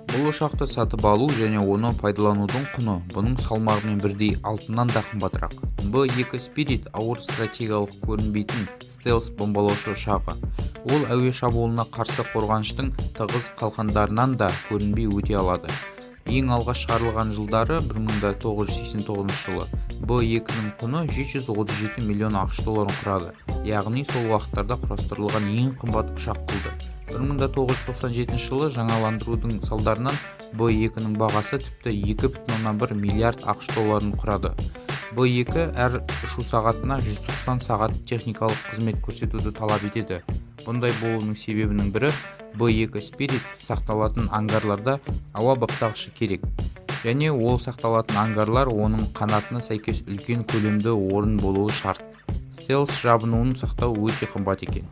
Бұл ұшақты сатып алу және оны пайдаланудың құны бұның салмағымен бірдей алтыннан да қымбатырақ. Б-2 Spirit ауыр стратегиялық көрінбейтін стелс бомбалаушы ұшағы. Ол әуе шабуылына қарсы қорғаныштың тығыз қалқандарынан да көрінбей өте алады. Ең алғаш шығарылған жылдары, 1989 жылы, Б-2-нің құны 737 миллион АҚШ долларын құрады, яғни сол уақыттарда құрастырылған ең қымбат ұшақ қылды. 1997 жылы жаңаландырудың салдарынан Б-2-нің бағасы тіпті 2,1 миллиард АҚШ долларын құрады. Б-2 әр ұшу сағатына 190 сағат техникалық қызмет көрсетуді талап етеді. Бұндай болуының себебінің бірі, Б-2 Spirit сақталатын ангарларда ауа баптағышы керек және ол сақталатын ангарлар оның қанатына сәйкес үлкен көлемді орын болуы шарт. Стелс жабынуын сақтау өте қымбат екен.